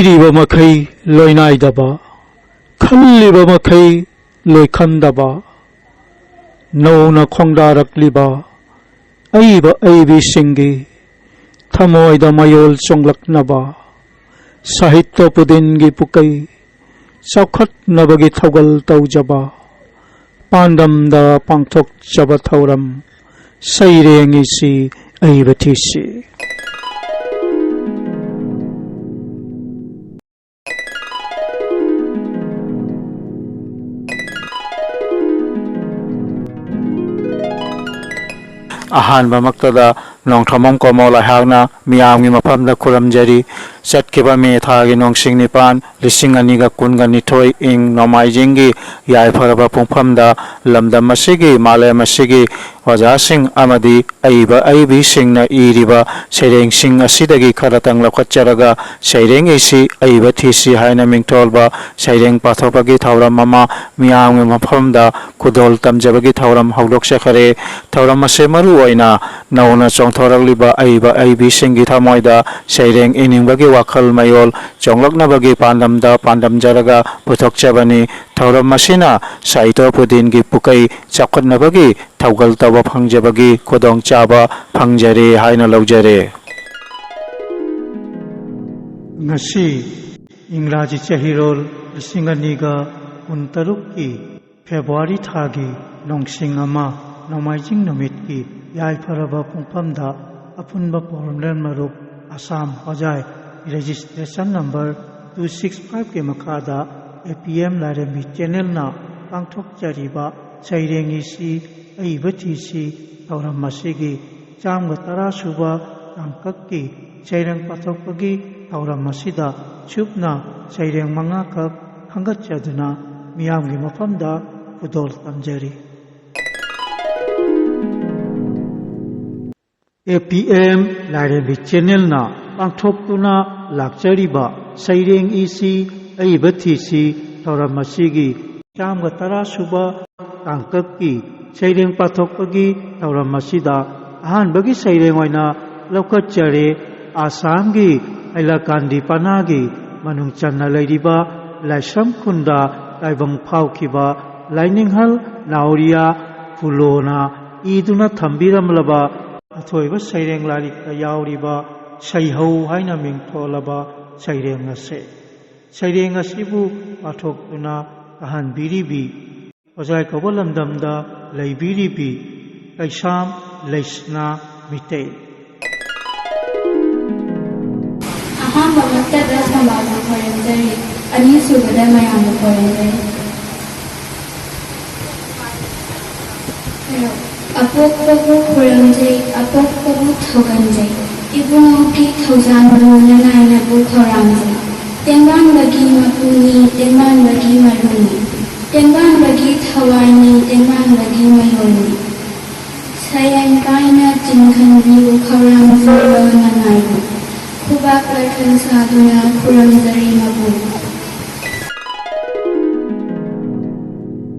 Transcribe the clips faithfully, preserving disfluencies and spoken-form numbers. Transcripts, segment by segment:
ꯏꯔꯤꯕ ꯃꯈꯩ ꯂꯣꯏꯅꯥꯏꯗꯕ, ꯈꯜꯂꯤꯕ ꯃꯈꯩ ꯂꯣꯏꯈꯝꯗꯕ, ꯅꯧꯅ ꯈꯣꯡꯗꯥꯔꯛꯂꯤꯕ ꯑꯏꯕ ꯑꯏꯕꯤꯁꯤꯡꯒꯤ ꯊꯃꯣꯏꯗ ꯃꯌꯣꯜ ꯆꯣꯡꯂꯛꯅꯕ, ꯁꯥꯍꯤꯇ꯭ꯌ ꯄꯨꯗꯤꯟꯒꯤ ꯄꯨꯀꯩ ꯆꯥꯎꯈꯠꯅꯕꯒꯤ ꯊꯧꯒꯜ ꯇꯧꯖꯕ, ꯄꯥꯟꯗꯝꯗ ꯄꯥꯡꯊꯣꯛꯆꯕ ꯊꯧꯔꯝ ꯁꯩꯔꯦꯡ ꯏꯁꯤ ꯑꯏꯕ ꯊꯤꯁꯤ꯫ ꯑꯍꯥꯟꯕꯃꯛꯇꯗ ꯅꯣꯡꯊꯣꯝꯕꯝ ꯀꯣꯃꯣꯜ ꯑꯩꯍꯥꯛꯅ ꯃꯤꯌꯥꯝꯒꯤ ꯃꯐꯝꯗ ꯈꯨꯔꯨꯝꯖꯔꯤ꯫ ꯆꯠꯈꯤꯕ ꯃꯦ ꯊꯥꯒꯤ ꯅꯣꯡꯁꯤꯡ ꯅꯤꯄꯥꯟ, ꯂꯤꯁꯤꯡ ꯑꯅꯤꯒ ꯀꯨꯟꯒ ꯅꯤꯊꯣꯏ, ꯏꯪ ꯅꯣꯡꯃꯥꯏꯖꯤꯡꯒꯤ ꯌꯥꯏꯐꯔꯕ ꯄꯨꯡꯐꯝꯗ ꯂꯝꯗꯝ ꯑꯁꯤꯒꯤ, ꯃꯥꯂꯦꯝ ꯑꯁꯤꯒꯤ ꯑꯣꯖꯥꯁꯤꯡ ꯑꯃꯗꯤ ꯑꯏꯕ ꯑꯏꯕꯤꯁꯤꯡꯅ ꯏꯔꯤꯕ ꯁꯩꯔꯦꯡꯁꯤꯡ ꯑꯁꯤꯗꯒꯤ ꯈꯔꯇꯪ ꯂꯧꯈꯠꯆꯔꯒ ꯁꯩꯔꯦꯡ ꯏꯁꯤ ꯑꯏꯕ ꯊꯤꯁꯤ ꯍꯥꯏꯅ ꯃꯤꯡꯊꯣꯜꯕ ꯁꯩꯔꯦꯡ ꯄꯥꯊꯣꯛꯄꯒꯤ ꯊꯧꯔꯝ ꯑꯃ ꯃꯤꯌꯥꯝꯒꯤ ꯃꯐꯝꯗ ꯈꯨꯗꯣꯜ ꯇꯝꯖꯕꯒꯤ ꯊꯧꯔꯝ ꯍꯧꯗꯣꯛꯆꯈꯔꯦ꯫ ꯊꯧꯔꯝ ꯑꯁꯤ ꯃꯔꯨ ꯑꯣꯏꯅ ꯅꯧꯅ ꯆꯣꯡꯊꯣꯔꯛꯂꯤꯕ ꯑꯏꯕ ꯑꯏꯕꯤꯁꯤꯡꯒꯤ ꯊꯃꯣꯏꯗ ꯁꯩꯔꯦꯡ ꯏꯅꯤꯡꯕꯒꯤ ꯋꯥꯈꯜ ꯃꯌꯣꯜ ꯆꯣꯡꯂꯛꯅꯕꯒꯤ ꯄꯥꯟꯗꯝꯗ ꯄꯥꯟꯗꯝꯖꯔꯒ ꯄꯨꯊꯣꯛꯆꯕꯅꯤ꯫ ꯊꯧꯔꯝ ꯑꯁꯤꯅ ꯁꯥꯍꯤꯇ꯭ꯌ ꯄꯨꯗꯤꯟꯒꯤ ꯄꯨꯀꯩ ꯆꯥꯎꯈꯠꯅꯕꯒꯤ ꯊꯧꯒꯜ ꯇꯧꯕ ꯐꯪꯖꯕꯒꯤ ꯈꯨꯗꯣꯡꯆꯥꯕ ꯐꯪꯖꯔꯦ ꯍꯥꯏꯅ ꯂꯧꯖꯔꯦ꯫ ꯉꯁꯤ ꯏꯪꯒ꯭ꯔꯥꯖꯤ ꯆꯍꯤꯔꯣꯜ ꯂꯤꯁꯤꯡ ꯑꯅꯤꯒ ꯀꯨꯟꯇꯔꯨꯛꯀꯤ ꯐꯦꯕ꯭ꯔꯨꯋꯥꯔꯤ ꯊꯥꯒꯤ ꯅꯣꯡꯁꯤꯡ ꯑꯃ, ꯅꯣꯡꯃꯥꯏꯖꯤꯡ ꯅꯨꯃꯤꯠꯀꯤ ꯌꯥꯏꯐꯔꯕ ꯄꯨꯡꯐꯝꯗ ꯑꯄꯨꯟꯕ ꯄꯥꯎꯔꯝꯂꯦꯟ ꯃꯔꯨꯞ Assam Hojai registration number two six ꯐꯥꯏꯚꯀꯤ ꯃꯈꯥꯗ ꯑꯦ ꯄꯤ ꯑꯦꯝ ꯂꯥꯏꯔꯦꯝꯕꯤ ꯆꯦꯅꯦꯜꯅ ꯄꯥꯡꯊꯣꯛꯆꯔꯤꯕ ꯁꯩꯔꯦꯡ ꯏꯁꯤ ꯑꯏꯕ ꯊꯤꯁꯤ ꯊꯧꯔꯝ ꯑꯁꯤꯒꯤ ꯆꯥꯝꯃꯒ ꯇꯔꯥ ꯁꯨꯕ ꯇꯥꯡꯀꯛꯀꯤ ꯁꯩꯔꯦꯡ ꯄꯥꯊꯣꯛꯄꯒꯤ ꯊꯧꯔꯝ ꯑꯁꯤꯗ ꯁꯨꯞꯅ ꯁꯩꯔꯦꯡ ꯃꯉꯥꯈꯛ ꯈꯟꯒꯠꯆꯗꯨꯅ ꯃꯤꯌꯥꯝꯒꯤ ꯃꯐꯝꯗ ꯈꯨꯗꯣꯜ ꯇꯝꯖꯔꯤ꯫ ꯑꯦ ꯄꯤ ꯑꯦꯝ ꯂꯥꯏꯔꯦꯝꯕꯤ ꯆꯦꯅꯦꯜꯅ ꯄꯥꯡꯊꯣꯛꯇꯨꯅ ꯂꯥꯛꯆꯔꯤꯕ ꯁꯩꯔꯦꯡ ꯏꯁꯤ ꯑꯏꯕ ꯊꯤꯁꯤ ꯊꯧꯔꯝ ꯑꯁꯤꯒꯤ ꯆꯥꯝꯃꯒ ꯇꯔꯥ ꯁꯨꯕ ꯇꯥꯡꯀꯛꯀꯤ ꯁꯩꯔꯦꯡ ꯄꯥꯊꯣꯛꯄꯒꯤ ꯊꯧꯔꯝ ꯑꯁꯤꯗ ꯑꯍꯥꯟꯕꯒꯤ ꯁꯩꯔꯦꯡ ꯑꯣꯏꯅ ꯂꯧꯈꯠꯆꯔꯦ꯫ ꯑꯁꯥꯝꯒꯤ ꯍꯩꯂꯥꯀꯥꯟꯗꯤ ꯄꯅꯥꯒꯤ ꯃꯅꯨꯡ ꯆꯟꯅ ꯂꯩꯔꯤꯕ ꯂꯥꯏꯁ꯭ꯔꯝ ꯈꯨꯟꯗ ꯇꯥꯏꯕꯪ ꯐꯥꯎꯈꯤꯕ ꯂꯥꯏꯅꯤꯡꯍꯜ ꯅꯥꯎꯔꯤꯌꯥ ꯐꯨꯂꯣꯅ ꯏꯗꯨꯅ ꯊꯝꯕꯤꯔꯝꯂꯕ ꯑꯊꯣꯏꯕ ꯁꯩꯔꯦꯡ ꯂꯥꯏꯔꯤꯛꯇ ꯌꯥꯎꯔꯤꯕ ꯁꯩꯍꯧ ꯍꯥꯏꯅ ꯃꯤꯡꯊꯣꯜꯂꯕ ꯁꯩꯔꯦꯡ ꯑꯁꯤ꯫ ꯁꯩꯔꯦꯡ ꯑꯁꯤꯕꯨ ꯄꯥꯊꯣꯛꯇꯨꯅ ꯇꯥꯍꯟꯕꯤꯔꯤꯕꯤ ꯍꯣꯖꯥꯏ ꯀꯧꯕ ꯂꯝꯗꯝꯗ ꯂꯩꯕꯤꯔꯤꯕꯤ ꯀꯩꯁꯥꯝ ꯂꯩꯁꯅꯥ ꯃꯤꯇꯩ꯫ ꯑꯍꯥꯟꯕꯃꯛꯇꯗ ꯁꯝꯕꯥꯜꯕꯨ ꯈꯣꯏꯔꯝꯖꯔꯤ, ꯑꯅꯤꯁꯨꯕꯗ ꯃꯌꯥꯝꯕꯨ ꯈꯣꯏꯔꯝꯖꯔꯤ꯫ ꯑꯄꯣꯛꯄꯕꯨ ꯈꯨꯔꯨꯝꯖꯩ, ꯑꯄꯣꯛꯄꯕꯨ ꯊꯧꯒꯟꯖꯩ, ꯏꯕꯨꯡꯉꯣꯒꯤ ꯊꯧꯖꯥꯟꯕꯨ ꯅꯅꯥꯏꯅꯕꯨ ꯈꯧꯔꯥꯡꯖꯩ꯫ ꯇꯦꯡꯕꯥꯡꯕꯒꯤ ꯃꯄꯨꯅꯤ, ꯇꯦꯡꯕꯥꯡꯕꯒꯤ ꯃꯔꯨꯅꯤ, ꯇꯦꯡꯕꯥꯡꯕꯒꯤ ꯊꯋꯥꯏꯅꯤ, ꯇꯦꯡꯕꯥꯡꯕꯒꯤ ꯃꯌꯣꯜꯅꯤ꯫ ꯁꯌꯦꯡ ꯀꯥꯏꯅ ꯆꯤꯡꯈꯟꯕꯤꯌꯨ, ꯈꯧꯔꯥꯡꯖꯕ ꯅꯅꯥꯏꯕꯨ꯫ ꯈꯨꯕꯥꯛ ꯂꯥꯏꯈꯟ ꯁꯥꯗꯨꯅ ꯈꯨꯔꯨꯝꯖꯔꯤ ꯃꯄꯨ꯫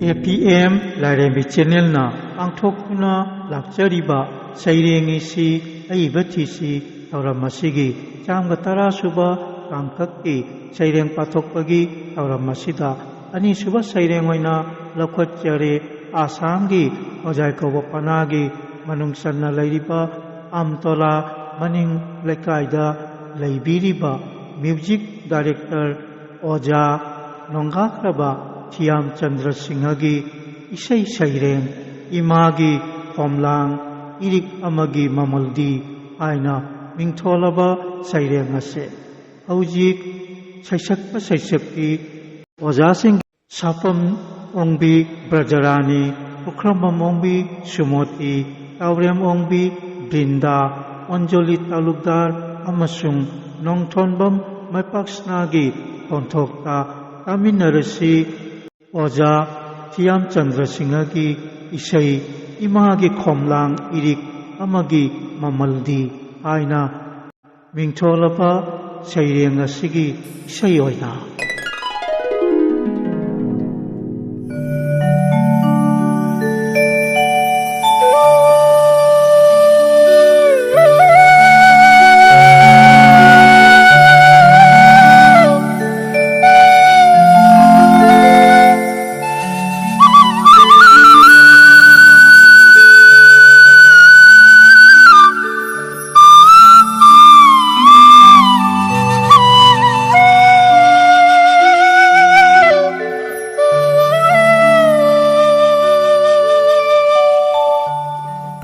ꯑꯦ ꯄꯤ ꯑꯦꯝ ꯂꯥꯏꯔꯦꯝꯕꯤ ꯆꯦꯅꯦꯜꯅ ꯄꯥꯡꯊꯣꯛꯇꯨꯅ ꯂꯥꯛꯆꯔꯤꯕ ꯁꯩꯔꯦꯡ ꯏꯁꯤ ꯑꯏꯕ ꯊꯤꯁꯤ ꯊꯧꯔꯝ ꯑꯁꯤꯒꯤ ꯆꯥꯝꯒ ꯇꯔꯥ ꯁꯨꯕ ꯇꯥꯡꯀꯛꯀꯤ ꯁꯩꯔꯦꯡ ꯄꯥꯊꯣꯛꯄꯒꯤ ꯊꯧꯔꯝ ꯑꯁꯤꯗ ꯑꯅꯤꯁꯨꯕ ꯁꯩꯔꯦꯡ ꯑꯣꯏꯅ ꯂꯧꯈꯠꯆꯔꯦ꯫ ꯑꯁꯥꯝꯒꯤ ꯍꯣꯖꯥꯏ ꯀꯧꯕ ꯄꯅꯥꯒꯤ ꯃꯅꯨꯡ ꯆꯟꯅ ꯂꯩꯔꯤꯕ ꯑꯝꯇꯣꯂꯥ ꯃꯅꯤꯡ ꯂꯩꯀꯥꯏꯗ ꯂꯩꯕꯤꯔꯤꯕ ꯃ꯭ꯌꯨꯖꯤꯛ ꯗꯥꯏꯔꯦꯛꯇꯔ ꯑꯣꯖꯥ ꯅꯣꯡꯒꯥꯈ꯭ꯔꯕ ꯊꯤꯌꯥꯝ ꯆꯟꯗ꯭ꯔ ꯁꯤꯡꯍꯒꯤ ꯏꯁꯩ ꯁꯩꯔꯦꯡ ꯏꯃꯥꯒꯤ ꯈꯣꯝꯂꯥꯡ ꯏꯔꯤꯛ ꯑꯃꯒꯤ ꯃꯃꯜꯗꯤ ꯍꯥꯏꯅ ꯃꯤꯡꯊꯣꯜꯂꯕ ꯁꯩꯔꯦꯡ ꯑꯁꯤ ꯍꯧꯖꯤꯛ ꯁꯩꯁꯛꯄ ꯁꯩꯁꯛꯄꯤ ꯑꯣꯖꯥꯁꯤꯡ ꯁꯥꯄꯝ ꯑꯣꯡꯕꯤ ꯕ꯭ꯔꯖꯔꯥꯅꯤ, ꯄꯨꯈ꯭ꯔꯝꯕꯝ ꯑꯣꯡꯕꯤ ꯁꯨꯃꯣꯇꯤ, ꯇꯥꯎꯔꯦꯝ ꯑꯣꯡꯕꯤ ꯕ꯭ꯔꯤꯟꯗꯥ, ꯑꯣꯟꯖꯣꯂꯤ ꯇꯥꯂꯨꯛꯗꯥꯔ ꯑꯃꯁꯨꯡ ꯅꯣꯡꯊꯣꯟꯕꯝ ꯃꯥꯏꯄꯥꯛꯁꯅꯥꯒꯤ ꯈꯣꯟꯊꯣꯛꯇ ꯇꯥꯃꯤꯟꯅꯔꯁꯤ꯫ ꯑꯣꯖꯥ ꯊꯤꯌꯥꯝ ꯆꯟꯗ꯭ꯔ ꯁꯤꯡꯍꯒꯤ ꯏꯁꯩ ꯏꯃꯥꯒꯤ ꯈꯣꯝꯂꯥꯡ ꯏꯔꯤꯛ ꯑꯃꯒꯤ ꯃꯃꯜꯗꯤ ꯍꯥꯏꯅ ꯃꯤꯡꯊꯣꯜꯂꯕ ꯁꯩꯔꯦꯡ ꯑꯁꯤꯒꯤ ꯏꯁꯩ ꯑꯣꯏꯅ꯫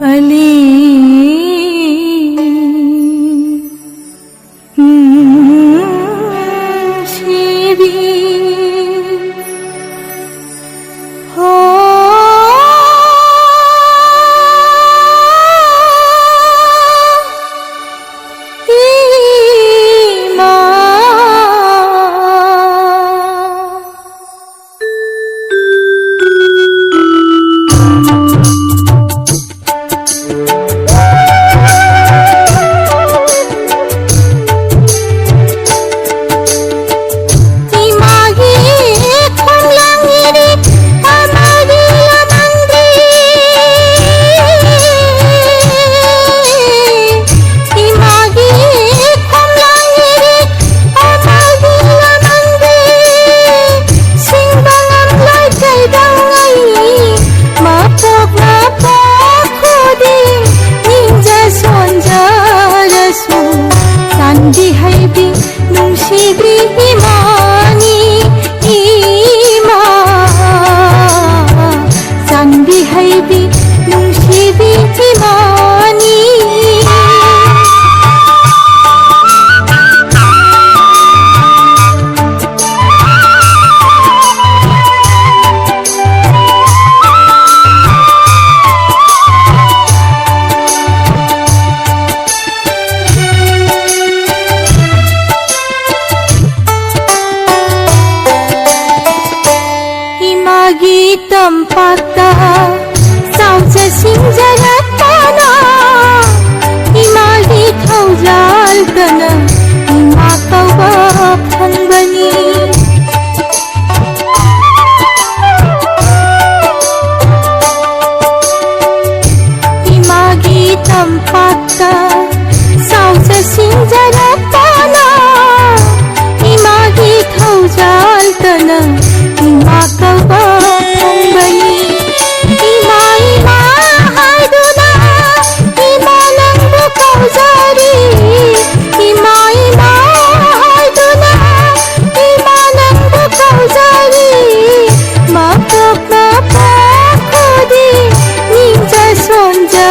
ꯑꯂꯤ ꯅꯨꯡꯁꯤꯕꯤ꯫ ꯍꯣ ꯏꯃꯥ꯫ ꯏꯃꯥꯒꯤ ꯈꯣꯡꯂꯥꯡ ꯏꯔꯤꯛ ꯑꯃꯒꯤ ꯂꯃꯟꯗꯤ, ꯏꯃꯥꯒꯤ ꯈꯣꯡꯂꯥꯡ ꯏꯔꯤꯛ ꯑꯃꯒꯤ ꯂꯃꯟꯗꯤ, ꯁꯤꯡꯕ ꯉꯝꯂꯣꯏ ꯀꯩꯗꯧꯉꯩ ꯃꯄꯣꯛ ꯃꯄꯣꯛ ꯈꯨꯗꯤꯡ ꯅꯤꯡꯖ ꯁꯣꯟꯖꯔꯁꯨ ꯆꯥꯟꯕꯤ ꯍꯩꯕꯤ ꯅꯨꯡꯁꯤꯕꯤ ꯏꯃꯥꯅꯤ ꯏꯃꯥ꯫ ꯆꯥꯟꯕꯤ ꯍꯩꯕꯤ ꯅꯨꯡꯁꯤꯕꯤ ꯏꯃꯥꯅꯤ꯫ ꯏꯃꯥꯒꯤ ꯇꯝꯄꯥꯛꯇ ꯆꯥꯎꯖ ꯁꯤꯡꯖꯔꯛꯄꯅ, ꯏꯃꯥꯒꯤ ꯊꯧꯖꯥꯜꯇꯅ ꯏꯃꯥ ꯀꯧꯕ ꯐꯪꯕꯅꯤ꯫ ꯏꯃꯥꯒꯤ ꯇꯝꯄꯥꯛꯇ ꯆꯥꯎꯖ ꯁꯤꯡꯖꯔꯛꯄꯅ, ꯏꯃꯥꯒꯤ ꯊꯧꯖꯥꯜꯇꯅ ꯏꯃꯥ ꯀꯧꯕ ꯐꯪꯕꯅꯤ꯫ ꯏꯃꯥ, ꯏꯃꯥ ꯍꯥꯏꯗꯨꯅ ꯏꯃꯥ ꯅꯪꯕꯨ ꯀꯧꯖꯔꯤ꯫ ꯏꯃꯥ, ꯏꯃꯥ ꯍꯥꯏꯗꯨꯅ ꯏꯃꯥ ꯅꯪꯕꯨ ꯀꯧꯖꯔꯤ꯫ ꯃꯄꯣꯛ ꯃꯄꯣꯛ ꯈꯨꯗꯤꯡ ꯅꯤꯡꯖ ꯁꯣꯟꯖ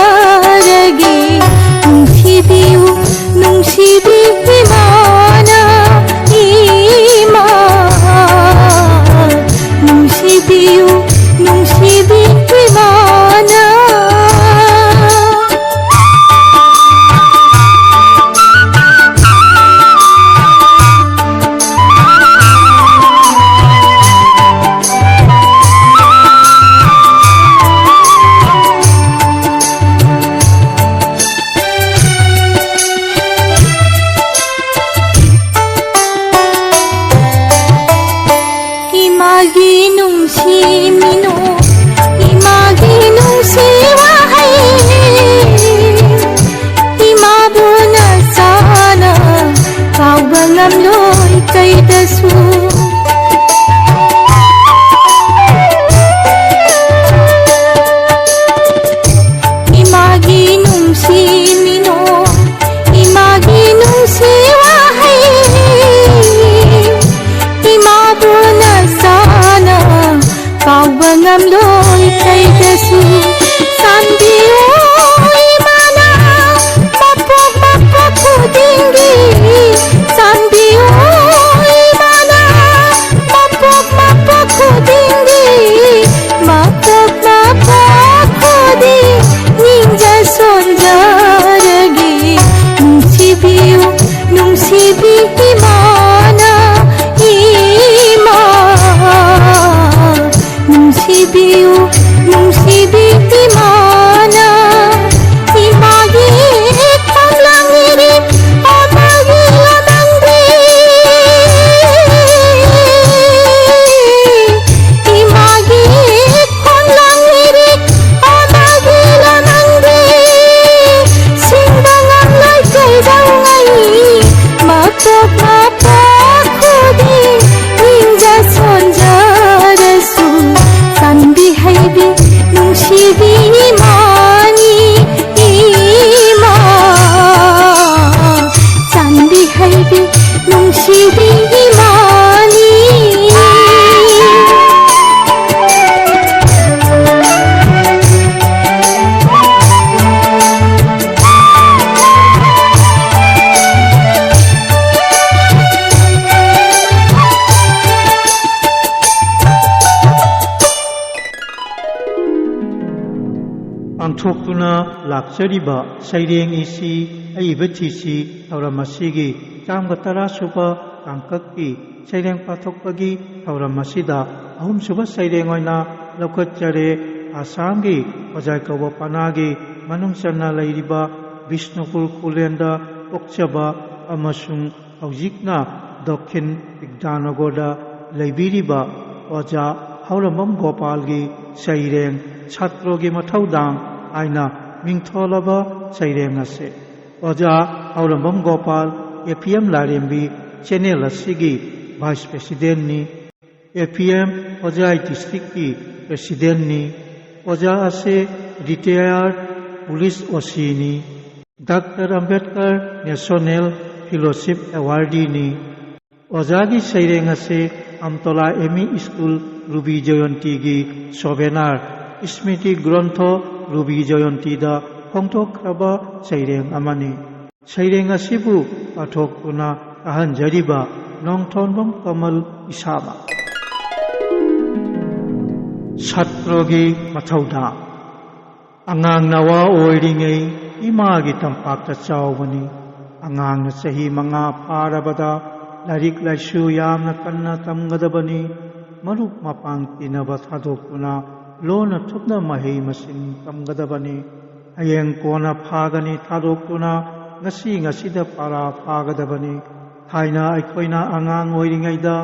ꯂꯣꯏ ꯀꯩꯗꯁꯨ ꯆꯥꯟꯕꯤꯌꯨ ꯏꯃꯥꯅ, ꯃꯄꯣꯛ ꯃꯄꯣꯛ ꯈꯨꯗꯤꯡꯒꯤ ꯆꯥꯟꯕꯤꯌꯨ ꯏꯃꯥꯅ, ꯃꯄꯣꯛ ꯃꯄꯣꯛ ꯈꯨꯗꯤꯡꯒꯤ, ꯃꯄꯣꯛ ꯃꯄꯣꯛ ꯈꯨꯗꯤꯡ ꯅꯤꯡꯖ ꯁꯣꯟꯖꯔꯒꯦ꯫ ꯅꯨꯡꯁꯤꯕꯤꯌꯨ ꯅꯨꯡꯁꯤꯕꯤ ꯏꯃꯥꯅ, ꯏꯃꯥ꯫ ꯅꯨꯡꯁꯤꯕꯤꯌꯨ ꯅꯨꯡꯁꯤꯕꯤ ꯏꯃꯥꯅ, ꯏꯃꯥꯒꯤ ꯈꯣꯡꯂꯥꯡ ꯂꯤꯔꯤ ꯑꯃꯒꯤ ꯂꯃꯟꯗꯤ, ꯏꯃꯥꯒꯤ ꯈꯣꯡꯂꯥꯡ ꯂꯤꯔꯤ ꯑꯃꯒꯤ ꯂꯃꯟꯗꯤ, ꯁꯤꯡꯕ ꯉꯝꯂꯣꯏ ꯀꯩꯗꯧꯉꯩ, ꯃꯄꯣꯛ ꯃꯄꯣꯛ ꯈꯨꯗꯤꯡ ꯅꯤꯡꯖ ꯁꯣꯟꯖꯔꯁꯨ, ꯆꯥꯟꯕꯤ ꯍꯩꯕꯤ ꯅꯨꯡꯁꯤꯕꯤ ꯏꯃꯥꯅꯤ, ꯏꯃꯥ꯫ ꯆꯥꯟꯕꯤ ꯍꯩꯕꯤ ꯅꯨꯡꯁꯤꯕꯤ ꯏꯃꯥꯅꯤ꯫ ꯄꯥꯡꯊꯣꯛꯇꯨꯅ ꯂꯥꯛꯆꯔꯤꯕ ꯁꯩꯔꯦꯡ ꯏꯁꯤ ꯑꯏꯕ ꯊꯤꯁꯤ ꯊꯧꯔꯝ ꯑꯁꯤꯒꯤ ꯆꯥꯝꯒ ꯇꯔꯥ ꯁꯨꯕ ꯇꯥꯡꯀꯛꯀꯤ ꯁꯩꯔꯦꯡ ꯄꯥꯊꯣꯛꯄꯒꯤ ꯊꯧꯔꯝ ꯑꯁꯤꯗ ꯑꯍꯨꯝꯁꯨꯕ ꯁꯩꯔꯦꯡ ꯑꯣꯏꯅ ꯂꯧꯈꯠꯆꯔꯦ꯫ ꯑꯁꯥꯝꯒꯤ ꯍꯣꯖꯥꯏ ꯀꯧꯕ ꯄꯅꯥꯒꯤ ꯃꯅꯨꯡ ꯆꯟꯅ ꯂꯩꯔꯤꯕ ꯕꯤꯁꯅꯨꯄꯨꯔ ꯈꯨꯂꯦꯟꯗ ꯄꯣꯛꯆꯕ ꯑꯃꯁꯨꯡ ꯍꯧꯖꯤꯛꯅ ꯗꯛꯈꯤꯟ ꯕꯤꯗ꯭ꯌꯥꯅꯒꯔꯗ ꯂꯩꯕꯤꯔꯤꯕ ꯑꯣꯖꯥ ꯍꯧꯔꯝꯕꯝ ꯒꯣꯄꯥꯜꯒꯤ ꯁꯩꯔꯦꯡ ꯁꯥꯇ꯭ꯔꯒꯤ ꯃꯊꯧꯗꯥꯡ ꯍꯥꯏꯅ ꯃꯤꯡꯊꯣꯜꯂꯕ ꯁꯩꯔꯦꯡ ꯑꯁꯤ꯫ ꯑꯣꯖꯥ Hourambam Gopal A P M Lairembi channel ꯑꯁꯤꯒꯤ ꯚꯥꯏꯁ ꯄ꯭ꯔꯦꯁꯤꯗꯦꯟꯠꯅꯤ꯫ ꯑꯦ ꯄꯤ ꯑꯦꯝ ꯍꯣꯖꯥꯏ ꯗꯤꯁꯇ꯭ꯔꯤꯛꯀꯤ ꯄ꯭ꯔꯦꯁꯤꯗꯦꯟꯠꯅꯤ꯫ ꯑꯣꯖꯥ ꯑꯁꯤ ꯔꯤꯇꯥꯌꯔ ꯄꯨꯂꯤꯁ ꯑꯣ ꯁꯤꯅꯤ꯫ ꯗꯥꯛꯇꯔ ꯑꯝꯕꯦꯗꯀꯔ ꯅꯦꯁꯅꯦꯜ ꯐꯦꯂꯣꯁꯤꯞ ꯑꯦꯋꯥꯔꯗꯤꯅꯤ꯫ ꯑꯣꯖꯥꯒꯤ ꯁꯩꯔꯦꯡ ꯑꯁꯤ Amtola M E school ruby ꯖꯌꯟꯇꯤꯒꯤ ꯁꯣꯚꯦꯅꯥꯔ, ꯁ꯭ꯃ꯭ꯔꯤꯇꯤ ꯒ꯭ꯔꯟꯊ ꯔꯨꯕꯤ ꯖꯌꯟꯇꯤꯗ ꯐꯣꯡꯗꯣꯛꯈ꯭ꯔꯕ ꯁꯩꯔꯦꯡ ꯑꯃꯅꯤ꯫ ꯁꯩꯔꯦꯡ ꯑꯁꯤꯕꯨ ꯄꯥꯊꯣꯛꯇꯨꯅ ꯇꯥꯍꯟꯖꯔꯤꯕ ꯅꯣꯡꯊꯣꯟꯕꯝ ꯀꯃꯜ ꯏꯁꯥꯃꯛ꯫ ꯁꯥꯇ꯭ꯔꯒꯤ ꯃꯊꯧꯗꯥꯡ꯫ ꯑꯉꯥꯡ ꯅꯋꯥ ꯑꯣꯏꯔꯤꯉꯩ ꯏꯃꯥꯒꯤ ꯇꯝꯄꯥꯛꯇ ꯆꯥꯎꯕꯅꯤ꯫ ꯑꯉꯥꯡꯅ ꯆꯍꯤ ꯃꯉꯥ ꯐꯥꯔꯕꯗ ꯂꯥꯏꯔꯤꯛ ꯂꯥꯏꯁꯨ ꯌꯥꯝꯅ ꯀꯟꯅ ꯇꯝꯒꯗꯕꯅꯤ꯫ ꯃꯔꯨꯞ ꯃꯄꯥꯡ ꯇꯤꯟꯅꯕ ꯊꯥꯗꯣꯛꯇꯨꯅ ꯂꯣꯟꯅ ꯊꯨꯞꯅ ꯃꯍꯩ ꯃꯁꯤꯡ ꯇꯝꯒꯗꯕꯅꯤ꯫ ꯍꯌꯦꯡ ꯀꯣꯟꯅ ꯐꯥꯒꯅꯤ ꯊꯥꯗꯣꯛꯇꯨꯅ ꯉꯁꯤ ꯉꯁꯤꯗ ꯄꯔꯥ ꯐꯥꯒꯗꯕꯅꯤ꯫ ꯊꯥꯏꯅ ꯑꯩꯈꯣꯏꯅ ꯑꯉꯥꯡ ꯑꯣꯏꯔꯤꯉꯩꯗ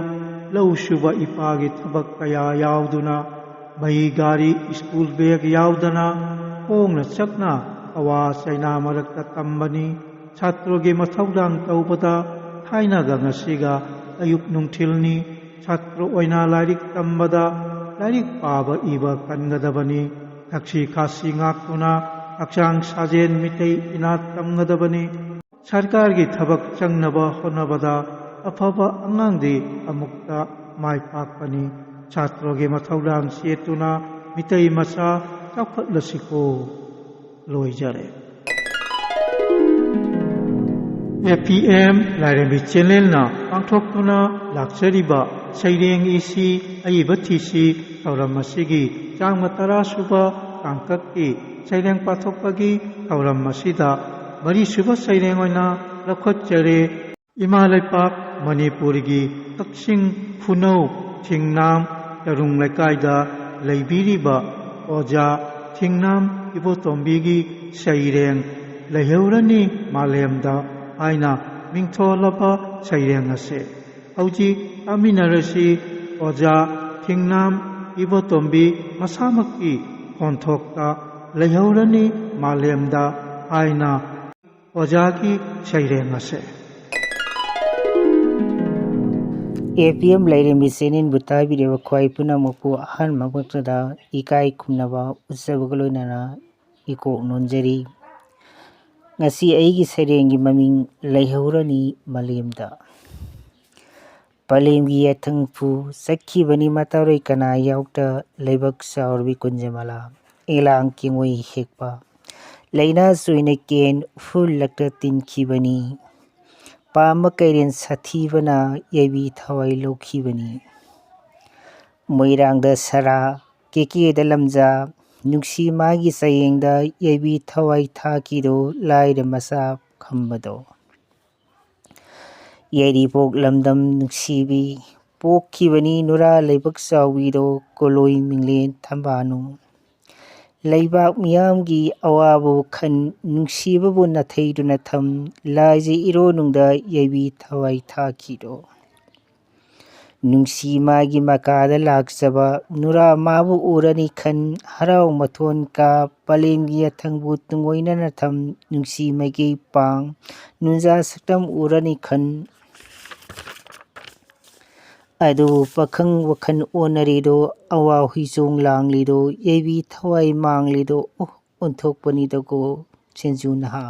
ꯂꯧ ꯁꯨꯕ ꯏꯄꯥꯒꯤ ꯊꯕꯛ ꯀꯌꯥ ꯌꯥꯎꯗꯨꯅ, ꯃꯩ ꯒꯥꯔꯤ, ꯁ꯭ꯀꯨꯜ ꯕꯦꯒ ꯌꯥꯎꯗꯅ ꯈꯣꯡꯅ ꯆꯠꯅ ꯀꯋꯥ ꯆꯩꯅꯥ ꯃꯔꯛꯇ ꯇꯝꯕꯅꯤ꯫ ꯁꯥꯇ꯭ꯔꯒꯤ ꯃꯊꯧꯗꯥꯡ ꯇꯧꯕꯗ ꯊꯥꯏꯅꯒ ꯉꯁꯤꯒ ꯑꯌꯨꯛ ꯅꯨꯡꯊꯤꯜꯅꯤ꯫ ꯁꯥꯇ꯭ꯔ ꯑꯣꯏꯅ ꯂꯥꯏꯔꯤꯛ ꯇꯝꯕꯗ ꯂꯥꯏꯔꯤꯛ ꯄꯥꯕ ꯏꯕ ꯀꯟꯒꯗꯕꯅꯤ꯫ ꯊꯛꯁꯤ ꯈꯥꯁꯤ ꯉꯥꯛꯇꯨꯅ ꯍꯛꯆꯥꯡ ꯁꯥꯖꯦꯜ ꯃꯤꯇꯩ ꯏꯅꯥꯠ ꯇꯝꯒꯗꯕꯅꯤ꯫ ꯁꯔꯀꯥꯔꯒꯤ ꯊꯕꯛ ꯆꯪꯅꯕ ꯍꯣꯠꯅꯕꯗ ꯑꯐꯕ ꯑꯉꯥꯡꯗꯤ ꯑꯃꯨꯛꯇ ꯃꯥꯏ ꯄꯥꯛꯄꯅꯤ꯫ ꯁꯥꯇ꯭ꯔꯒꯤ ꯃꯊꯧꯗꯥꯡ ꯆꯦꯠꯇꯨꯅ ꯃꯤꯇꯩ ꯃꯆꯥ ꯆꯥꯎꯈꯠꯂꯁꯤꯀꯣ꯫ ꯂꯣꯏꯖꯔꯦ꯫ ꯑꯦ ꯄꯤ ꯑꯦꯝ ꯂꯥꯏꯔꯦꯝꯕꯤ ꯆꯦꯅꯦꯜꯅ ꯄꯥꯡꯊꯣꯛꯇꯨꯅ ꯂꯥꯛꯆꯔꯤꯕ ꯁꯩꯔꯦꯡ ꯏꯁꯤ ꯑꯏꯕ ꯊꯤꯁꯤ ꯊꯧꯔꯝ ꯑꯁꯤꯒꯤ ꯆꯥꯝꯃ ꯇꯔꯥ ꯁꯨꯕ ꯇꯥꯡꯀꯛꯀꯤ ꯁꯩꯔꯦꯡ ꯄꯥꯊꯣꯛꯄꯒꯤ ꯊꯧꯔꯝ ꯑꯁꯤꯗ ꯃꯔꯤꯁꯨꯕ ꯁꯩꯔꯦꯡ ꯑꯣꯏꯅ ꯂꯧꯈꯠꯆꯔꯦ꯫ ꯏꯃꯥ ꯂꯩꯄꯥꯛ ꯃꯅꯤꯄꯨꯔꯒꯤ ꯀꯛꯆꯤꯡ ꯈꯨꯅꯧ ꯊꯤꯡꯅꯥꯝ ꯇꯔꯨꯡ ꯂꯩꯀꯥꯏꯗ ꯂꯩꯕꯤꯔꯤꯕ ꯑꯣꯖꯥ ꯊꯤꯡꯅꯥꯝ ꯏꯕꯣꯇꯣꯝꯕꯤꯒꯤ ꯁꯩꯔꯦꯡ "ꯂꯩꯍꯧꯔꯅꯤ ꯃꯥꯂꯦꯝꯗ" ꯍꯥꯏꯅ ꯃꯤꯡꯊꯣꯜꯂꯕ ꯁꯩꯔꯦꯡ ꯑꯁꯦ ꯍꯧꯖꯤꯛ ꯇꯥꯃꯤꯟꯅꯔꯁꯤ꯫ ꯑꯣꯖꯥ ꯊꯤꯡꯅꯥꯝ ꯏꯕꯣꯇꯣꯝꯕꯤ ꯃꯁꯥꯃꯛꯀꯤ ꯈꯣꯟꯊꯣꯛꯇ "ꯂꯩꯍꯧꯔꯅꯤ ꯃꯥꯂꯦꯝꯗ" ꯍꯥꯏꯅ ꯑꯣꯖꯥꯒꯤ ꯁꯩꯔꯦꯡ ꯑꯁꯦ꯫ ꯑꯦ ꯄꯤ ꯑꯦꯝ ꯂꯥꯏꯔꯦꯝꯕꯤ ꯆꯦꯅꯦꯜꯕꯨ ꯇꯥꯕꯤꯔꯤꯕ ꯈ꯭ꯋꯥꯏ ꯄꯨꯝꯅꯃꯛꯄꯨ ꯑꯍꯥꯟꯕꯃꯛꯇꯗ ꯏꯀꯥꯏ ꯈꯨꯝꯅꯕ ꯎꯠꯆꯕꯒ ꯂꯣꯏꯅꯅ ꯏꯀꯣꯛ ꯅꯣꯟꯖꯔꯤ꯫ ꯉꯁꯤ ꯑꯩꯒꯤ ꯁꯩꯔꯦꯡꯒꯤ ꯃꯃꯤꯡ "ꯂꯩꯍꯧꯔꯅꯤ ꯃꯥꯂꯦꯝꯗ"꯫ ꯄꯂꯦꯝꯒꯤ ꯌꯥꯊꯪꯐꯨ ꯆꯠꯈꯤꯕꯅꯤ ꯃꯇꯥꯔꯣꯏ ꯀꯅꯥ ꯌꯥꯎꯗ ꯂꯩꯕꯛ ꯆꯥꯎꯔꯕꯤ ꯀꯨꯟꯖꯃꯂꯥ꯫ ꯏꯂꯥꯡ ꯀꯦꯡꯉꯣꯏ ꯍꯦꯛꯄ ꯂꯩꯅꯥ ꯆꯣꯏꯅ ꯀꯦꯟ ꯎꯐꯨꯜꯂꯛꯇ ꯇꯤꯟꯈꯤꯕꯅꯤ꯫ ꯄꯥꯝꯕ ꯀꯩꯔꯦꯟ ꯁꯥꯊꯤꯕꯅ ꯌꯩꯕꯤ ꯊꯋꯥꯏ ꯂꯧꯈꯤꯕꯅꯤ꯫ ꯃꯣꯏꯔꯥꯡꯗ ꯁꯔꯥ, ꯀꯦꯀꯦꯗ ꯂꯝꯖꯥ, ꯅꯨꯡꯁꯤ ꯃꯥꯒꯤ ꯆꯌꯦꯡꯗ ꯌꯩꯕꯤ ꯊꯋꯥꯏ ꯊꯥꯈꯤꯗꯣ ꯂꯥꯏꯔ ꯃꯆꯥ ꯈꯝꯕꯗꯣ꯫ ꯌꯥꯏꯔꯤꯄꯣꯛ ꯂꯝꯗꯝ ꯅꯨꯡꯁꯤꯕꯤ, ꯄꯣꯛꯈꯤꯕꯅꯤ ꯅꯨꯔꯥ ꯂꯩꯕꯛ ꯆꯥꯎꯕꯤꯗꯣ ꯀꯣꯂꯣꯏ ꯃꯤꯡꯂꯦꯟ ꯊꯝꯕꯥꯅꯨ꯫ ꯂꯩꯕꯥꯛ ꯃꯤꯌꯥꯝꯒꯤ ꯑꯋꯥꯕꯕꯨ ꯈꯟ ꯅꯨꯡꯁꯤꯕꯕꯨ ꯅꯥꯊꯩꯗꯨꯅ ꯊꯝ ꯂꯥꯏꯖ ꯏꯔꯣꯅꯨꯡꯗ ꯌꯩꯕꯤ ꯊꯋꯥꯏ ꯊꯥꯈꯤꯗꯣ꯫ ꯅꯨꯡꯁꯤ ꯃꯥꯒꯤ ꯃꯀꯥꯗ ꯂꯥꯛꯆꯕ ꯅꯨꯔꯥ ꯃꯥꯕꯨ ꯎꯔꯅꯤ ꯈꯟ ꯍꯔꯥꯎ ꯃꯊꯣꯟ ꯀꯥ ꯄꯂꯦꯝꯒꯤ ꯌꯥꯊꯪꯕꯨ ꯇꯨꯡꯑꯣꯏꯅꯅ ꯊꯝ ꯅꯨꯡꯁꯤ ꯃꯥꯏꯀꯩ ꯄꯥꯡ ꯅꯨꯡꯖꯥ ꯁꯛꯇꯝ ꯎꯔꯅꯤ ꯈꯟ ꯑꯗꯨ ꯄꯥꯈꯪ ꯋꯥꯈꯜ ꯑꯣꯟꯅꯔꯤꯗꯣ ꯑꯋꯥ ꯍꯨꯏꯆꯣꯡ ꯂꯥꯡꯂꯤꯗꯣ ꯌꯩꯕꯤ ꯊꯋꯥꯏ ꯃꯥꯡꯂꯤꯗꯣ ꯑꯣ ꯑꯣꯟꯊꯣꯛꯄꯅꯤꯗꯀꯣ ꯁꯦꯟꯖꯨ ꯅꯍꯥ꯫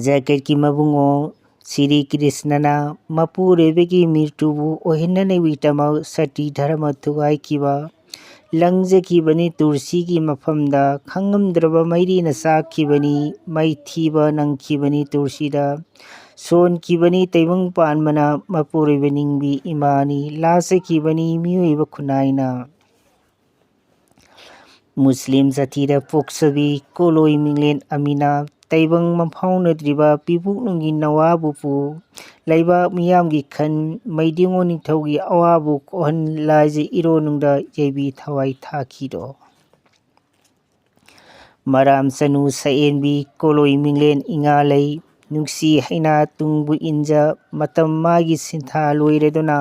ꯖꯒꯠꯀꯤ ꯃꯕꯨꯡꯉꯣ ꯁ꯭ꯔꯤ ꯀ꯭ꯔꯤꯁꯅꯅ ꯃꯄꯨꯔꯣꯏꯕꯒꯤ ꯃꯤꯔꯇꯨꯕꯨ ꯑꯣꯏꯍꯟꯅꯅꯕꯒꯤꯗꯃꯛ ꯁꯇꯤ ꯙꯔꯃ ꯊꯨꯒꯥꯏꯈꯤꯕ ꯂꯪꯖꯈꯤꯕꯅꯤ ꯇꯨꯔꯁꯤꯒꯤ ꯃꯐꯝꯗ ꯈꯪꯉꯝꯗ꯭ꯔꯕ ꯃꯩꯔꯤꯅ ꯆꯥꯛꯈꯤꯕꯅꯤ ꯃꯩꯊꯤꯕ ꯅꯪꯈꯤꯕꯅꯤ ꯇꯨꯔꯁꯤꯗ ꯁꯣꯟꯈꯤꯕꯅꯤ ꯇꯥꯏꯕꯪ ꯄꯥꯟꯕꯅ ꯃꯄꯨꯔꯣꯏꯕ ꯅꯤꯡꯕꯤ ꯏꯃꯥꯅꯤ ꯂꯥꯆꯈꯤꯕꯅꯤ ꯃꯤꯑꯣꯏꯕ ꯈꯨꯟꯅꯥꯏꯅ꯫ ꯃꯨꯁꯂꯤꯝ ꯖꯥꯇꯤꯗ ꯄꯣꯛꯆꯕꯤ ꯀꯣꯂꯣꯏ ꯃꯤꯡꯂꯦꯟ ꯑꯃꯤꯅꯥ ꯇꯥꯏꯕꯪ ꯃꯐꯥꯎꯅꯗ꯭ꯔꯤꯕ ꯄꯤꯕꯨꯛꯅꯨꯡꯒꯤ ꯅꯋꯥꯕꯨ ꯄꯨ ꯂꯩꯕꯥꯛ ꯃꯤꯌꯥꯝꯒꯤ ꯈꯟ ꯃꯩꯗꯤꯡꯉꯣ ꯅꯤꯡꯊꯧꯒꯤ ꯑꯋꯥꯕꯨ ꯀꯣꯛꯍꯟ ꯂꯥꯏꯖ ꯏꯔꯣꯅꯨꯡꯗ ꯌꯩꯕꯤ ꯊꯋꯥꯏ ꯊꯥꯈꯤꯗꯣ꯫ ꯃꯔꯥꯝ ꯆꯅꯨ ꯁꯛꯑꯦꯟꯕꯤ ꯀꯣꯂꯣꯏ ꯃꯤꯡꯂꯦꯟ ꯏꯉꯥ ꯂꯩ ꯅꯨꯡꯁꯤ ꯍꯩꯅꯥ ꯇꯨꯡꯕꯨ ꯏꯟꯖ ꯃꯇꯝ ꯃꯥꯒꯤ ꯁꯤꯟꯊꯥ ꯂꯣꯏꯔꯗꯨꯅ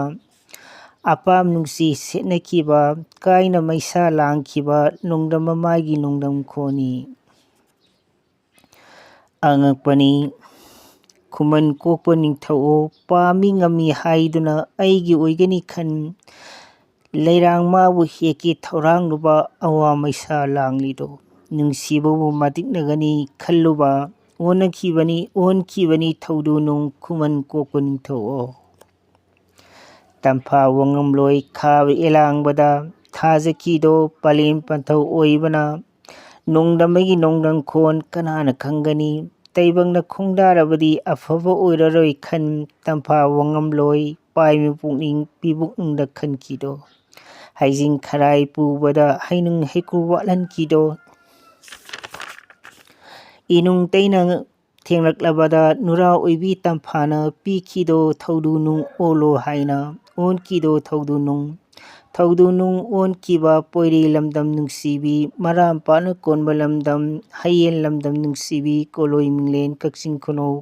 ꯑꯄꯥꯝ ꯅꯨꯡꯁꯤ ꯁꯦꯠꯅꯈꯤꯕ ꯀꯥꯏꯅ ꯃꯩꯁꯥ ꯂꯥꯡꯈꯤꯕ ꯅꯣꯡꯗꯝ ꯃꯃꯥꯒꯤ ꯅꯣꯡꯗꯝ ꯈꯣꯟꯅꯤ꯫ ꯑꯉꯛꯄꯅꯤ ꯈꯨꯃꯟ ꯀꯣꯛꯄ ꯅꯤꯡꯊꯧ ꯄꯥꯝꯃꯤ ꯉꯝꯃꯤ ꯍꯥꯏꯗꯨꯅ ꯑꯩꯒꯤ ꯑꯣꯏꯒꯅꯤ ꯈꯟ ꯂꯩꯔꯥꯡ ꯃꯥꯕꯨ ꯍꯦꯛꯀꯦ ꯊꯧꯔꯥꯡꯂꯨꯕ ꯑꯋꯥ ꯃꯩꯁꯥ ꯂꯥꯡꯂꯤꯗꯣ ꯅꯨꯡꯁꯤꯕꯕꯨ ꯃꯇꯤꯛꯅꯒꯅꯤ ꯈꯜꯂꯨꯕ ꯑꯣꯟꯅꯈꯤꯕꯅꯤ, ꯑꯣꯟꯈꯤꯕꯅꯤ ꯊꯧꯗꯨ ꯅꯨꯡ ꯈꯨꯃꯟ ꯀꯣꯛꯄ ꯅꯤꯡꯊꯧ ꯑꯣ꯫ ꯇꯝꯐꯥ ꯋꯥꯉꯝꯂꯣꯏ ꯈꯥꯕ ꯏꯂꯥꯡꯕꯗ ꯊꯥꯖꯈꯤꯗꯣ ꯄꯂꯦꯝ ꯄꯟꯊꯧ ꯑꯣꯏꯕꯅ ꯅꯣꯡꯗꯝꯕꯒꯤ ꯅꯣꯡꯗꯝꯈꯣꯟ ꯀꯅꯥꯅ ꯈꯪꯒꯅꯤ? ꯇꯥꯏꯕꯪꯅ ꯈꯣꯡꯗꯥꯔꯕꯗꯤ ꯑꯐꯕ ꯑꯣꯏꯔꯔꯣꯏ ꯈꯟ ꯇꯝꯐꯥ ꯋꯥꯉꯝꯂꯣꯏ ꯄꯥꯏꯃꯤ ꯄꯨꯛꯅꯤꯡ ꯄꯤꯕꯨꯛꯅꯨꯡꯗ ꯈꯟꯈꯤꯗꯣ꯫ ꯍꯩꯖꯤꯡ ꯈꯔꯥꯏ ꯄꯨꯕꯗ ꯍꯩꯅꯨꯡ ꯍꯩꯀ꯭ꯔꯨ ꯋꯥꯠꯍꯟꯈꯤꯗꯣ꯫ ꯏꯅꯨꯡ ꯇꯩꯅ ꯊꯦꯡꯂꯛꯂꯕꯗ ꯅꯨꯔꯥ ꯑꯣꯏꯕꯤ ꯇꯝꯐꯥꯅ ꯄꯤꯈꯤꯗꯣ ꯊꯧꯗꯨ ꯅꯨꯡ ꯑꯣꯜꯂꯣ ꯍꯥꯏꯅ ꯑꯣꯟꯈꯤꯗꯣ ꯊꯧꯗꯨ ꯅꯨꯡ꯫ ꯊꯧꯗꯨ ꯅꯨꯡ ꯑꯣꯟꯈꯤꯕ ꯄꯣꯏꯔꯤ ꯂꯝꯗꯝ ꯅꯨꯡꯁꯤꯕꯤ, ꯃꯔꯥꯝꯄꯥꯛꯅ ꯀꯣꯟꯕ ꯂꯝꯗꯝ, ꯍꯌꯦꯟ ꯂꯝꯗꯝ ꯅꯨꯡꯁꯤꯕꯤ, ꯀꯣꯂꯣꯏ ꯃꯤꯡꯂꯦꯟ ꯀꯛꯆꯤꯡ ꯈꯨꯅꯧ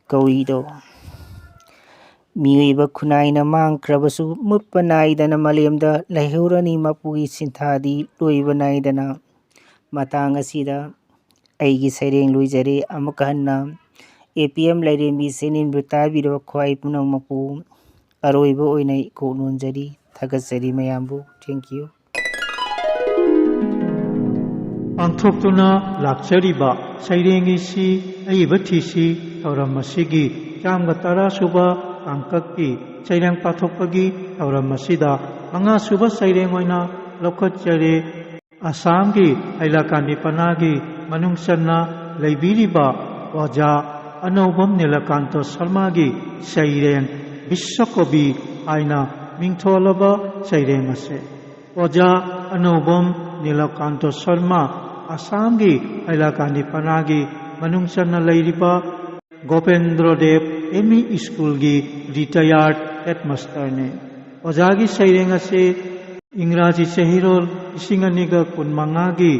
ꯀꯧꯏꯗꯣ꯫ ꯃꯤꯑꯣꯏꯕ ꯈꯨꯟꯅꯥꯏꯅ ꯃꯥꯡꯈ꯭ꯔꯕꯁꯨ ꯃꯨꯠꯄ ꯅꯥꯏꯗꯅ ꯃꯥꯂꯦꯝꯗ ꯂꯩꯍꯧꯔꯅꯤ ꯃꯄꯨꯒꯤ ꯁꯤꯟꯊꯥꯗꯤ ꯂꯣꯏꯕ ꯅꯥꯏꯗꯅ꯫ ꯃꯇꯥꯡ ꯑꯁꯤꯗ ꯑꯩꯒꯤ ꯁꯩꯔꯦꯡ ꯂꯣꯏꯖꯔꯦ꯫ ꯑꯃꯨꯛꯀ ꯍꯟꯅ ꯑꯦ ꯄꯤ ꯑꯦꯝ ꯂꯥꯏꯔꯦꯝꯕꯤ ꯆꯦꯅꯦꯜꯕꯨ ꯇꯥꯕꯤꯔꯕ ꯈ꯭ꯋꯥꯏ ꯄꯨꯝꯅꯃꯛꯄꯨ ꯑꯔꯣꯏꯕ ꯑꯣꯏꯅ ꯏꯀꯣꯛ ꯅꯣꯟꯖꯔꯤ꯫ ꯊꯥꯒꯠꯆꯔꯤ ꯃꯌꯥꯝꯕꯨ꯫ Thank you꯫ ꯄꯥꯡꯊꯣꯛꯇꯨꯅ ꯂꯥꯛꯆꯔꯤꯕ ꯁꯩꯔꯦꯡ ꯏꯁꯤ ꯑꯏꯕ ꯊꯤꯁꯤ ꯊꯧꯔꯝ ꯑꯁꯤꯒꯤ ꯆꯥꯝꯒ ꯇꯔꯥ ꯁꯨꯕ ꯇꯥꯡꯀꯛꯀꯤ ꯁꯩꯔꯦꯡ ꯄꯥꯊꯣꯛꯄꯒꯤ ꯊꯧꯔꯝ ꯑꯁꯤꯗ ꯃꯉꯥ ꯁꯨꯕ ꯁꯩꯔꯦꯡ ꯑꯣꯏꯅ ꯂꯧꯈꯠꯆꯔꯦ꯫ ꯑꯁꯥꯝꯒꯤ ꯍꯩꯂꯥꯀꯥꯟꯗꯤ ꯄꯅꯥꯒꯤ ꯃꯅꯨꯡ ꯆꯟꯅ ꯂꯩꯕꯤꯔꯤꯕ ꯑꯣꯖꯥ ꯑꯅꯧꯕꯝ ꯅꯤꯂꯀꯥꯟꯇ ꯁꯔꯃꯥꯒꯤ ꯁꯩꯔꯦꯡ ꯕꯤꯁ꯭ꯋꯀꯣꯕꯤ ꯍꯥꯏꯅ ꯃꯤꯡꯊꯣꯜꯂꯕ ꯁꯩꯔꯦꯡ ꯑꯁꯤ꯫ ꯑꯣꯖꯥ ꯑꯅꯧꯕꯝ ꯅꯤꯂꯀꯥꯟꯇ ꯁꯔꯃꯥ ꯑꯁꯥꯝꯒꯤ ꯍꯩꯂꯥꯀꯥꯟꯗꯤ ꯄꯅꯥꯒꯤ ꯃꯅꯨꯡ ꯆꯟꯅ ꯂꯩꯔꯤꯕ ꯒꯣꯄꯦꯟꯗ꯭ꯔ ꯗꯦꯕ ꯑꯦꯝ ꯏ ꯁ꯭ꯀꯨꯜꯒꯤ ꯔꯤꯇꯥꯌꯔꯗ ꯍꯦꯗꯃꯥꯁꯇꯔꯅꯤ꯫ ꯑꯣꯖꯥꯒꯤ ꯁꯩꯔꯦꯡ ꯑꯁꯤ ꯏꯪꯒ꯭ꯔꯥꯖꯤ ꯆꯍꯤꯔꯣꯜ ꯂꯤꯁꯤꯡ ꯑꯅꯤꯒ ꯀꯨꯟꯃꯉꯥꯒꯤ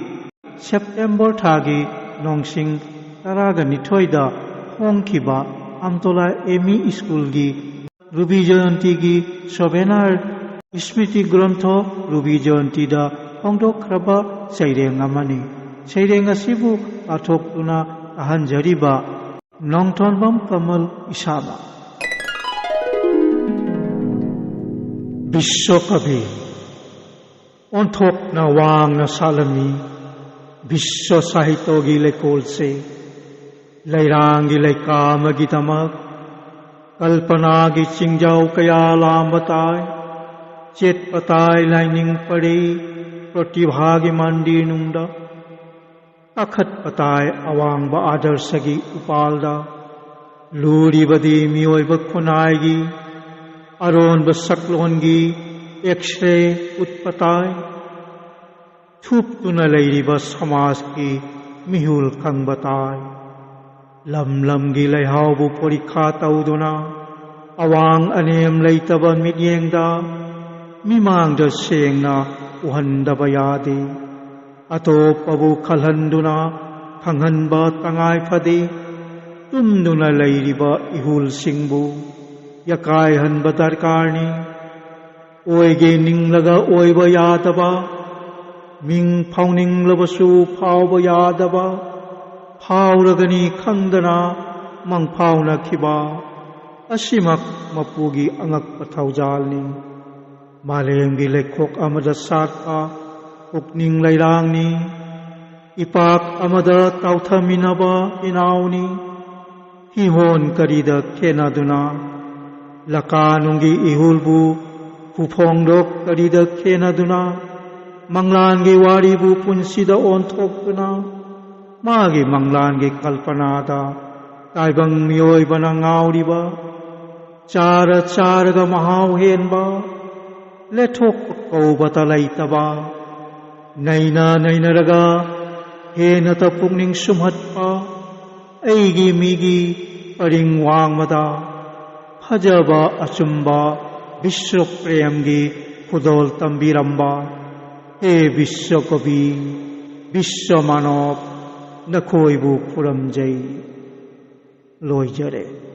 ꯁꯦꯞꯇꯦꯝꯕꯔ ꯊꯥꯒꯤ ꯅꯣꯡꯁꯤꯡ ꯇꯔꯥꯒ ꯅꯤꯊꯣꯏꯗ ꯐꯣꯡꯈꯤꯕ ꯑꯝꯇꯣꯂꯥ ꯑꯦꯝ ꯏ ꯁ꯭ꯀꯨꯜꯒꯤ ꯔꯨꯕꯤ ꯖꯌꯟꯇꯤꯒꯤ ꯁꯣꯚꯦꯅꯥꯔ ꯁ꯭ꯃ꯭ꯔꯤꯇꯤ ꯒ꯭ꯔꯟꯊ ꯔꯨꯕꯤ ꯖꯌꯟꯇꯤꯗ ꯐꯣꯡꯗꯣꯛꯈ꯭ꯔꯕ ꯁꯩꯔꯦꯡ ꯑꯃꯅꯤ꯫ ꯁꯩꯔꯦꯡ ꯑꯁꯤꯕꯨ ꯄꯥꯊꯣꯛꯇꯨꯅ ꯇꯥꯍꯟꯖꯔꯤꯕ ꯅꯣꯡꯊꯣꯟꯕꯝ ꯀꯃꯜ ꯏꯁꯥꯃꯛ꯫ ꯕꯤꯁ꯭ꯋꯀꯕꯤ ꯑꯣꯟꯊꯣꯛꯅ ꯋꯥꯡꯅ ꯁꯥꯠꯂꯝꯃꯤ꯫ ꯕꯤꯁ꯭ꯋ ꯁꯥꯍꯤꯇ꯭ꯌꯒꯤ ꯂꯩꯀꯣꯜꯁꯦ ꯂꯩꯔꯥꯡꯒꯤ ꯂꯩꯀꯥ ꯑꯃꯒꯤꯗꯃꯛ ꯀꯜꯄꯅꯥꯒꯤ ꯆꯤꯡꯖꯥꯎ ꯀꯌꯥ ꯂꯥꯝꯕ ꯇꯥꯏ꯫ ꯆꯦꯠꯄ ꯇꯥꯏ ꯂꯥꯏꯅꯤꯡ ꯄꯔꯤ ꯄ꯭ꯔꯇꯤꯚꯥꯒꯤ ꯃꯟꯗꯤꯔꯅꯨꯡꯗ꯫ ꯀꯥꯈꯠꯄ ꯇꯥꯏ ꯑꯋꯥꯡꯕ ꯑꯥꯗꯔꯁꯒꯤ ꯎꯄꯥꯜꯗ꯫ ꯂꯨꯔꯤꯕꯗꯤ ꯃꯤꯑꯣꯏꯕ ꯈꯨꯟꯅꯥꯏꯒꯤ ꯑꯔꯣꯟꯕ ꯁꯛꯂꯣꯟꯒꯤ ꯑꯦꯛꯁꯔꯦ ꯎꯠꯄ ꯇꯥꯏ꯫ ꯊꯨꯞꯇꯨꯅ ꯂꯩꯔꯤꯕ ꯁꯃꯥꯖꯀꯤ ꯃꯤꯍꯨꯜ ꯈꯪꯕ ꯇꯥꯏ꯫ ꯂꯝ ꯂꯝꯒꯤ ꯂꯩꯍꯥꯎꯕꯨ ꯄꯣꯔꯤꯈꯥ ꯇꯧꯗꯨꯅ ꯑꯋꯥꯡ ꯑꯅꯦꯝ ꯂꯩꯇꯕ ꯃꯤꯠꯌꯦꯡꯗ ꯃꯤꯃꯥꯡꯗ ꯁꯦꯡꯅ ꯎꯍꯟꯗꯕ ꯌꯥꯗꯦ꯫ ꯑꯇꯣꯞꯄꯕꯨ ꯈꯜꯍꯟꯗꯨꯅ ꯈꯪꯍꯟꯕ ꯇꯉꯥꯏ ꯐꯗꯦ꯫ ꯇꯨꯝꯗꯨꯅ ꯂꯩꯔꯤꯕ ꯏꯍꯨꯜꯁꯤꯡꯕꯨ ꯌꯀꯥꯏꯍꯟꯕ ꯗꯔꯀꯥꯔꯅꯤ꯫ ꯑꯣꯏꯒꯦ ꯅꯤꯡꯂꯒ ꯑꯣꯏꯕ ꯌꯥꯗꯕ, ꯃꯤꯡ ꯐꯥꯎꯅꯤꯡꯂꯕꯁꯨ ꯐꯥꯎꯕ ꯌꯥꯗꯕ, ꯐꯥꯎꯔꯒꯅꯤ ꯈꯪꯗꯅ ꯃꯪꯐꯥꯎꯅꯈꯤꯕ ꯑꯁꯤꯃꯛ ꯃꯄꯨꯒꯤ ꯑꯉꯛꯄ ꯊꯧꯖꯥꯜꯅꯤ꯫ ꯃꯥꯂꯦꯝꯒꯤ ꯂꯩꯈꯣꯛ ꯑꯃꯗ ꯁꯥꯠꯄ ꯄꯨꯛꯅꯤꯡ ꯂꯩꯔꯥꯡꯅꯤ꯫ ꯏꯄꯥꯛ ꯑꯃꯗ ꯇꯥꯎꯊꯃꯤꯟꯅꯕ ꯏꯅꯥꯎꯅꯤ꯫ ꯍꯤꯍꯣꯟ ꯀꯔꯤꯗ ꯈꯦꯅꯗꯨꯅ, ꯂꯀꯥꯅꯨꯡꯒꯤ ꯏꯍꯨꯜꯕꯨ ꯈꯨꯐꯣꯡꯗꯣꯛ ꯀꯔꯤꯗ ꯈꯦꯅꯗꯨꯅ, ꯃꯪꯂꯥꯟꯒꯤ ꯋꯥꯔꯤꯕꯨ ꯄꯨꯟꯁꯤꯗ ꯑꯣꯟꯊꯣꯛꯇꯨꯅ, ꯃꯥꯒꯤ ꯃꯪꯂꯥꯟꯒꯤ ꯀꯜꯄꯅꯥꯗ ꯇꯥꯏꯕꯪ ꯃꯤꯑꯣꯏꯕꯅ ꯉꯥꯎꯔꯤꯕ, ꯆꯥꯔ ꯆꯥꯔꯒ ꯃꯍꯥꯎ ꯍꯦꯟꯕ, ꯂꯦꯊꯣꯛꯄ ꯀꯧꯕꯇ ꯂꯩꯇꯕ, ꯅꯩꯅ ꯅꯩꯅꯔꯒ ꯍꯦꯟꯅꯇ ꯄꯨꯛꯅꯤꯡ ꯁꯨꯝꯍꯠꯄ, ꯑꯩꯒꯤ ꯃꯤꯒꯤ ꯄꯔꯤꯡ ꯋꯥꯡꯃꯗ ꯐꯖꯕ ꯑꯆꯨꯝꯕ ꯕꯤꯁ꯭ꯋ ꯄ꯭ꯔꯦꯝꯒꯤ ꯈꯨꯗꯣꯜ ꯇꯝꯕꯤꯔꯝꯕ ꯍꯦ ꯕꯤꯁ꯭ꯋ ꯀꯕꯤ, ꯕꯤꯁ꯭ꯋ ꯃꯥꯅꯕ, ꯅꯈꯣꯏꯕꯨ ꯈꯨꯔꯨꯝꯖꯩ꯫ ꯂꯣꯏꯖꯔꯦ꯫